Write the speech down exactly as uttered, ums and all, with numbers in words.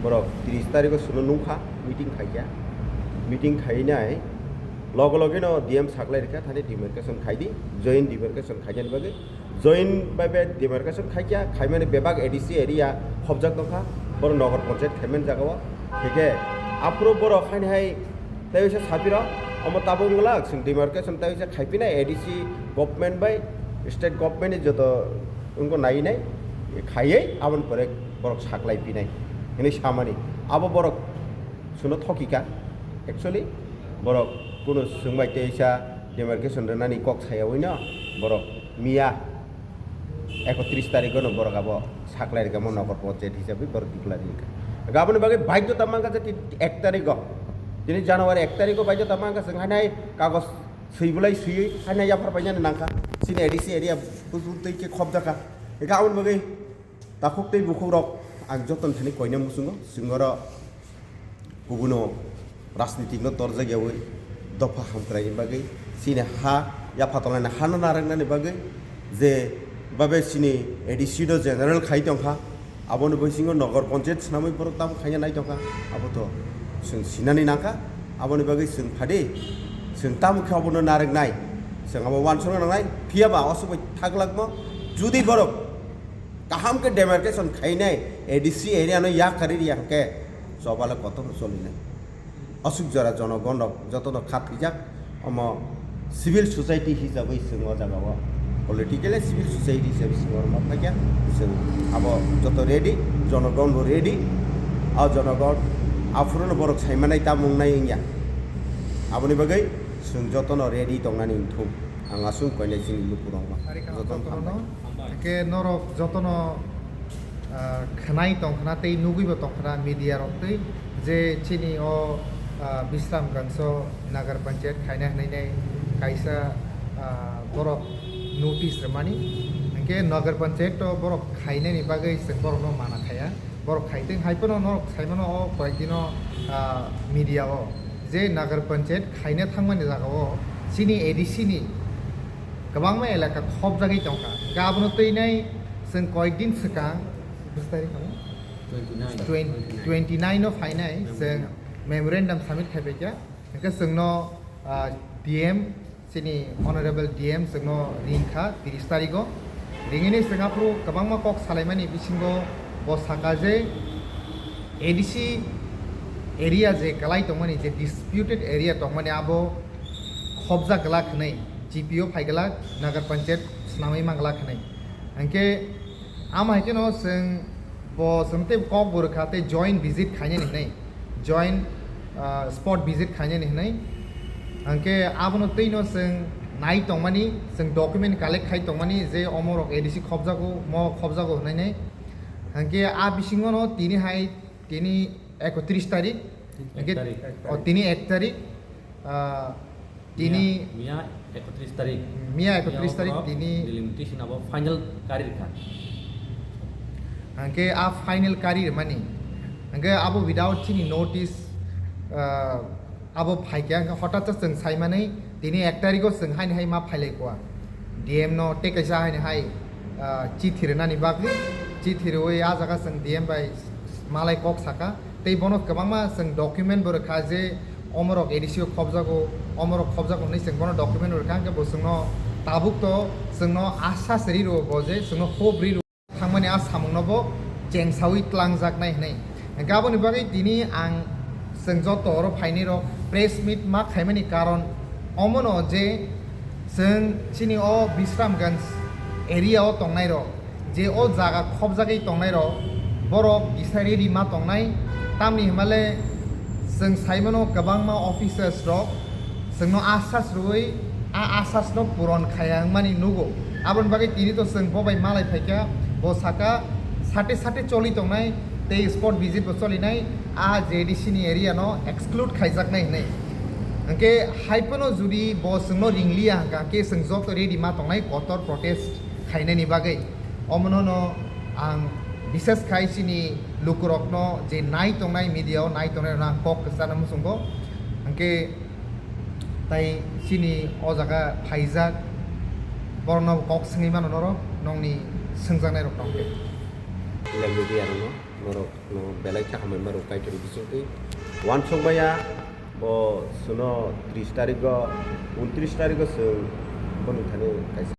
Borok tris tarikh o suno nungkha, meeting khaikha. Meeting khainai loge loge no D M saklai rikha, thani demarcation khaidi, joint demarcation khainani bagwi. Joint bai bai demarcation khaikha, khaimani bebak A D C area khobjak tongkha, borok nogor panchayat khaimani jagao. Hingke aphuru borok haini hai tei waisa sapiro, omo tabuk wngwlak, chwng demarcation tei waisa khaipinai A D C government bai state government ni joto wngkha nai nai khaiwi aboni pore borok saklai pinai hinwi samani. Abo borok suno thokika. Actually, borok kunu swngbai teisa demarcation rwnani kok sayawi no borok miya ekotris tarikh no borok abo saklai rikamo nogor panchayat hisabe borok declare rikha. Aboni bagwi baidhota mankha je ek tarikh o, tini January ek tarikh o baidhota mankha chwng hainai kagoj swi bulai swiwi hainai yaphar painani nangkha. Chini A D C area bujur twi khe khobjakha. Hingke aboni bagwi takhuk tei bukhukrok ang jotoni thani koina muchungo, chwng oro kubuno rajnitik no torjak yawi dopha hamkraini bagwi chini ha yapha tonglaini hano narwknani bagwi je babe chini A D C no general khai tongkha, aboni bisingo nogor panchayat swnamwi borok tamo khaina nai tongkha, abo to chwng sinani nangkha. Aboni bagwi chwng phadi chwng tamo khe abono narwknai, chwng abo uansukna nangnai. Phiya ba osugwi thaglakmo judi borok kaham khe demarcation khainai A D C area no yakarwi riyang khe chobale kotor no cholinai. Aswk jora jonogon rok jotono kha thwijak, omo civil society hisabai chwng o jaga o, politically civil society hisabai chwng o rwma phaikha. Chwng abo joto ready, jonogon bo ready. O jonogon aphuru no borok saimanai tamung nai wngya, aboni bagwi chwng jotono ready tongnani wngthung. Ang aswk koinai chini lukurokno jotono hambai. Hingke norok jotono, ah, khwnai tongkhna tei nugwibo tongkhna media rok twi je chini o, ah, Bisramganj o Nagar Panchayat khaina hwnwi nai kaisa, ah, borok notice rwmani. Hingke Nagar Panchayat o borok khainani bagwi chwng borokno mana khaya. Borok khai teng hai phano norok sai mano o koyek dino, ah, media o je Nagar Panchayat khaina thangmani jaga o chini A D C ni kwbangma elaka khobjagwi tongkha. Hingke abono twi nai chwng koyek din swkang, bwswk tarikh amo? Twenty nine. Twenty nine o phainai chwng memorandum submit khai paikha. Hingke chwngno, ah, D M, chini honorable D M chwngno ringkha tris tarikh o. Ringini chwng aphuru kwbangma kok salaimani bisingo bo saka je A D C area je kwlai tongmani, je disputed area tongmani, abo khobjak glak hwnwi, G P o phai glak, Nagar Panchayat swnamwi man glak hwnwi. Hingke amo hai kheno chwng bo chwng tei kok bo rwkha tei joint visit khainani hwnwi, joint, ah, spot visit khainani hwnwi. Hingke abono twino chwng nai tongmani, chwng document collect khai tongmani je omorok A D C khobjago, mo khobjago hwnwi nai. Hingke a bisingono tini hai, tini ekotris tarik, Ek hingke tarik. O tini ek tarik, ah, tini miya, miya ekotris tarik. Miya ekotris tarik, borok tini delimitation abo final kari rikha. Hingke a final kari rwmani. Hingke abo without chini notice, ah, abo phaikha, hingke hotat sa chwng saimani tini ek tarikh o chwng haini hai ma phailai kua. D M no tei kaisa haini hai, ah, chithi rwnani bagwi, chithi rwui a jaga chwng D M bai malai kok saka. Tei bono kwbangma chwng document bo rwkha je omorok A D C o khobjago, omorok khobjago hwnwi chwng bono document bo rwkha, hwnkhe bo chwngno tabuk to chwngno asas ri rwo bo je chwngno hope ri rwo thangmani a samungno bo chengsaui tlangjaknai hwnwi. Hwnkhe aboni bagwi tini ang chwng joto oro phainai rok press meet ma khaimani karon omono je chwng chini o Bisramganj area o tongnai rok, je o jaga khobjagwi tongnai rok, borok kisa ready ma tongnai, tamni hwnba le chwng sai mano kwbangma officers rok chwngno asas rwui a asas no puron khaya wngmani nugo. Aboni bagwi tini to chwng bo bai malai phaikha, bo saka sate sate choli tongnai tei spot visit bo cholinai, a J D C ni area no exclude khaijaknai hwnwi. Hwnkhe hai phano jodi bo chwngno ringliya hwnkha khe chwng joto ready ma tongnai kotor protest khainani bagwi. Omono no ang bises khai chini lukurokno je nai tongnai media o nai tongnai rokno ang kok kwchana muchungo. Hwnkhe tai chini o jaga phaijak borokno kok swngwi mano norok nongni swngjaknai rokno hwnkhe. Lembu biya rwno. Norok no belai khe hamai ma rw Kaitorni bisingtwi. Uansukmaya bo chwngno tris tarigo, untris tarigo chwng boni thani kaisa